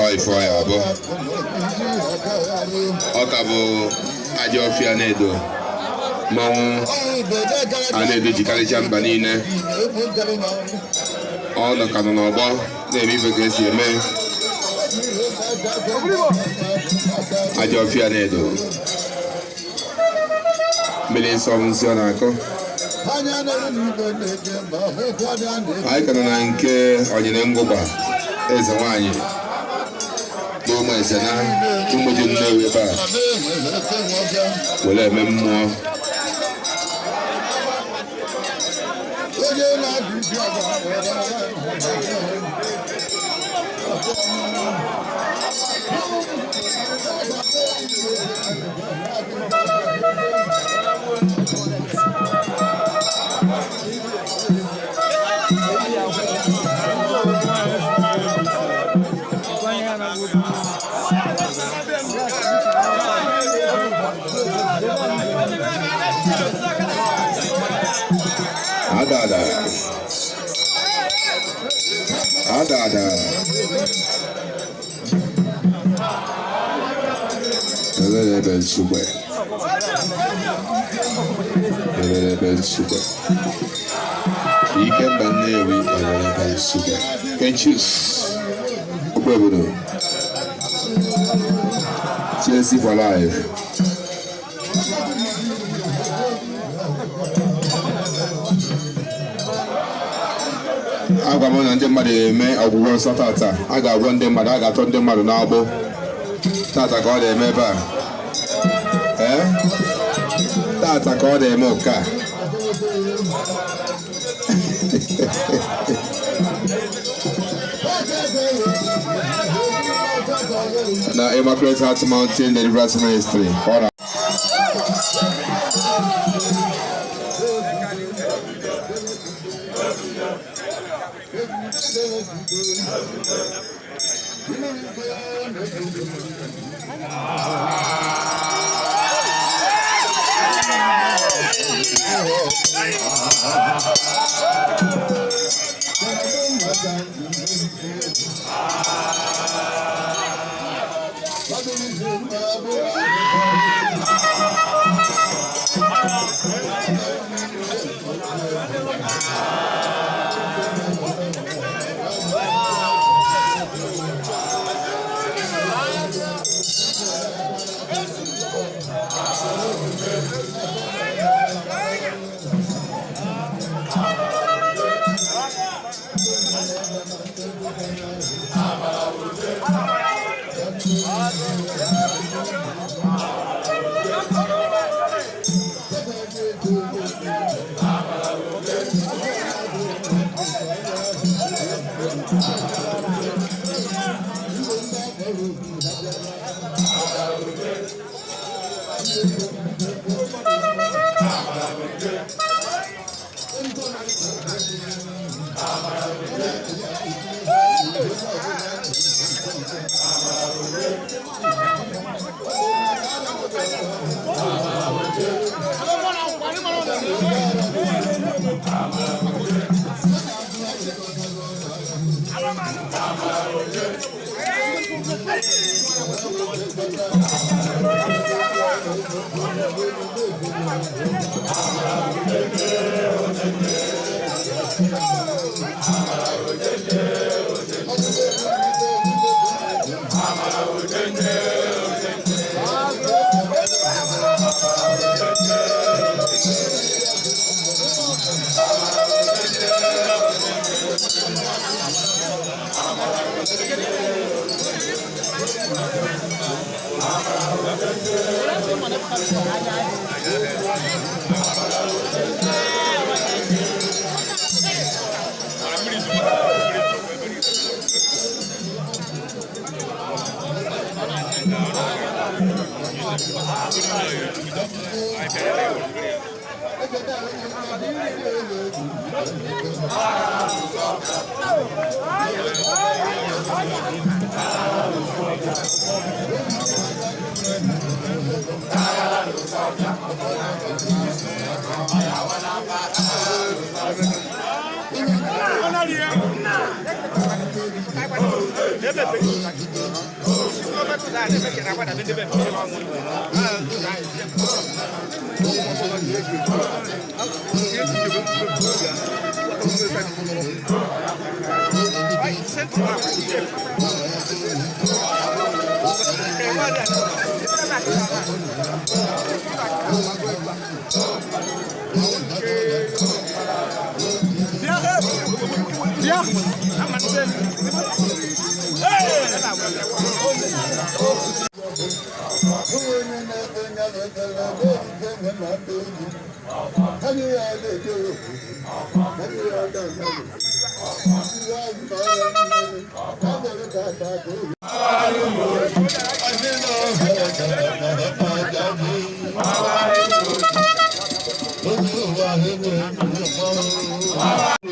Ọ ife ọ ya abụọ ọ ka bụ ajọ ọfịa na-edo mmanwụ a na-edo jikarịcha mba niile. Ọ nọ ka nọ n'ọgbọ na-eme ife ka esi eme. Ajọ ọfịa na-edo mmiri nsọ nsị ọ na-akọ. Anyị ka nọ na nke onyere ngụgba eze nwanyị bụ ụmụ eze na ụmụ dị Nnewi ebe a were eme mmụọ. Ada ada ada ada Ebelebe nsugbe, ebelebe nsugbe, Ikemba Nnewi, ebelebe nsugbe, Kenchus Ogbeobodo, Chelsea for life. Agwa m na ndị mmadụ eme ọgwụgwọ nsọ tata. A ga-agwọ ndị mmadụ, a ga-atọ ndị mmadụ n'agbụ tata ka ọ na-eme ebe a. Ee, tata ka ọ na-eme ụka a. Na Immaculate Heart Mountain Deliverance Ministry ka ọ na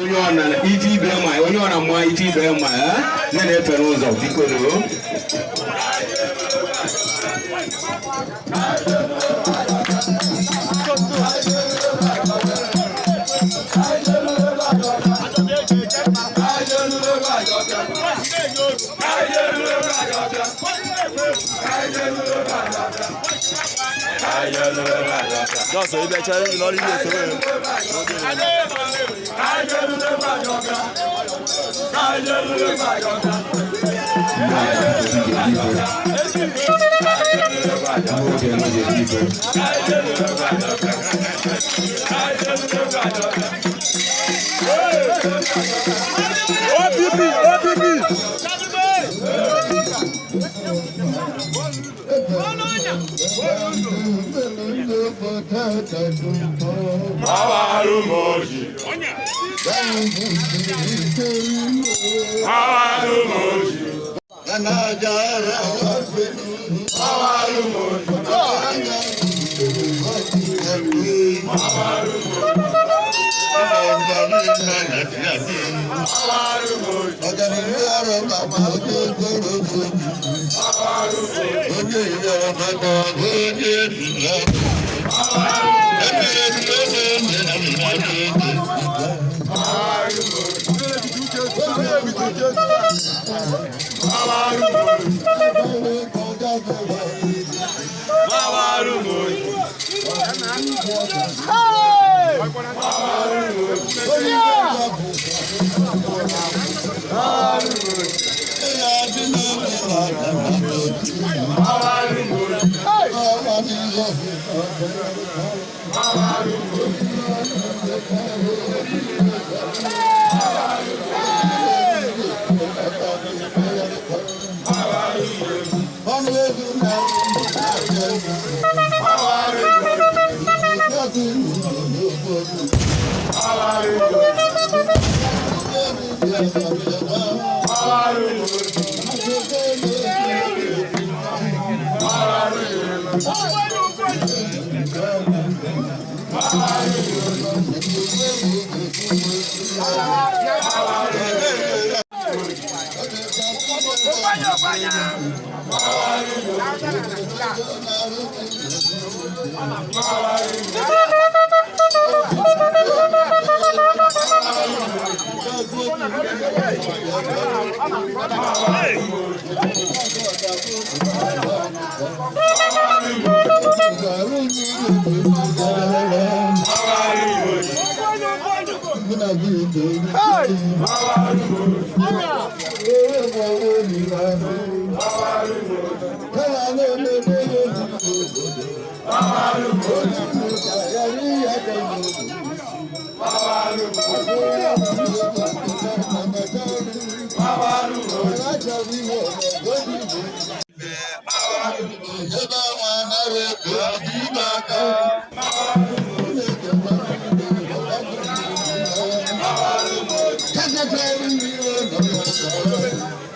Onye ọ na ife ibe ma onye ọ na mma ife ibe ma ya na-efe n'ụzọ, biko nụ. Just ibi ẹ̀chẹ́ lórí ilé ìṣòro. OPP OPP.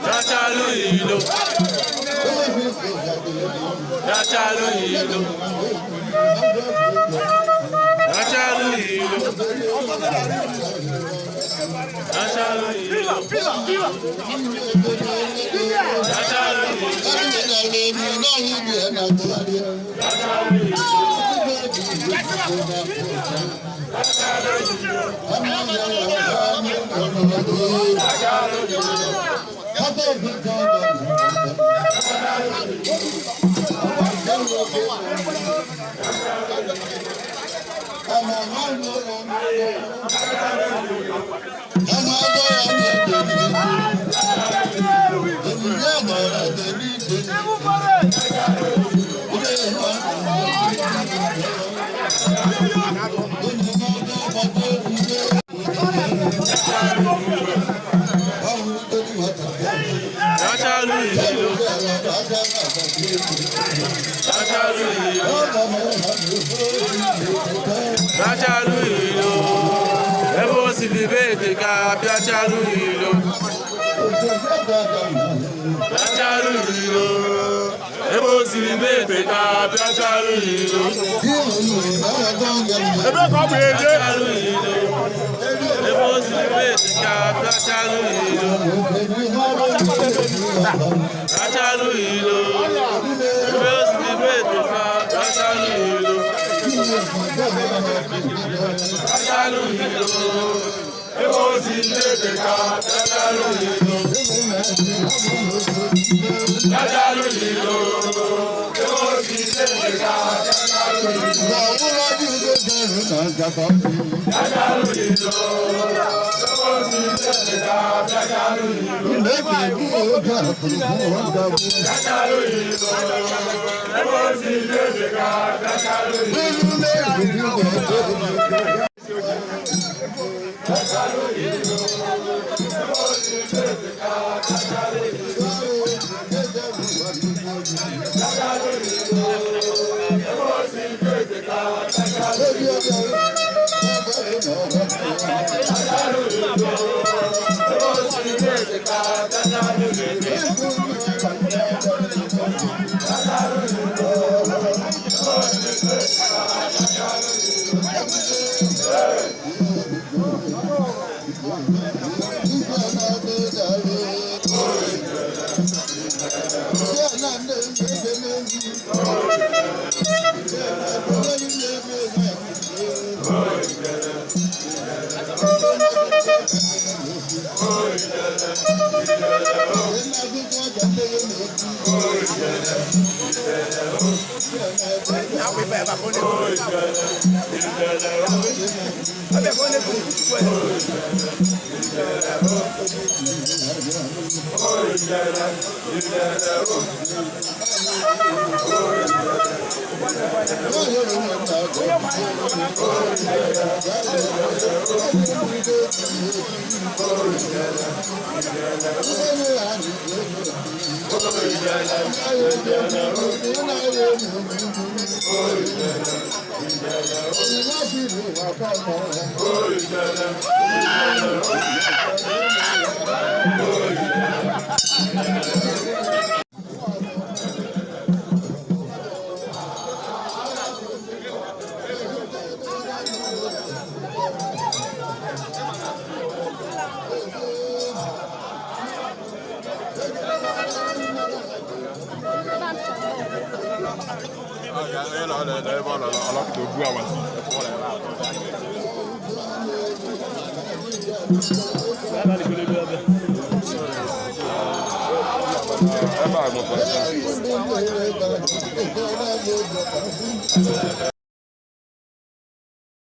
Bịachalụ ilo. Bịachalụ ilo. Bịachalụ ilo. Bịachalụ ilo. Bịachalụ ilo. Bịachalụ ilo. Bịachalụ ilo. Bịachalụ ilo. Ebe o siri be dị ka bịachalụ ilo. Bịachalụ ilo. Ebe o siri be dị ka bịachalụ ilo. Ebe ka ọ bụ eje. Bịachalụ ilo. Ebe o siri be dị ka bịachalụ ilo. Bịachalụ ilo. Ebe o siri be dị ka bịachalụ ilo. Bịachalụ ilo. Ebe o siri be dị ka bịachalụ ilo. Bịachalụ ilo. Ebe o siri be dị ka bịachalụ ilo. Bịachalụ ilo. Ebe o siri be dị ka bịachalụ ilo. Bịachalụ ilo. Ebe o siri be dị ka bịachalụ ilo. Ebe a nọkwa.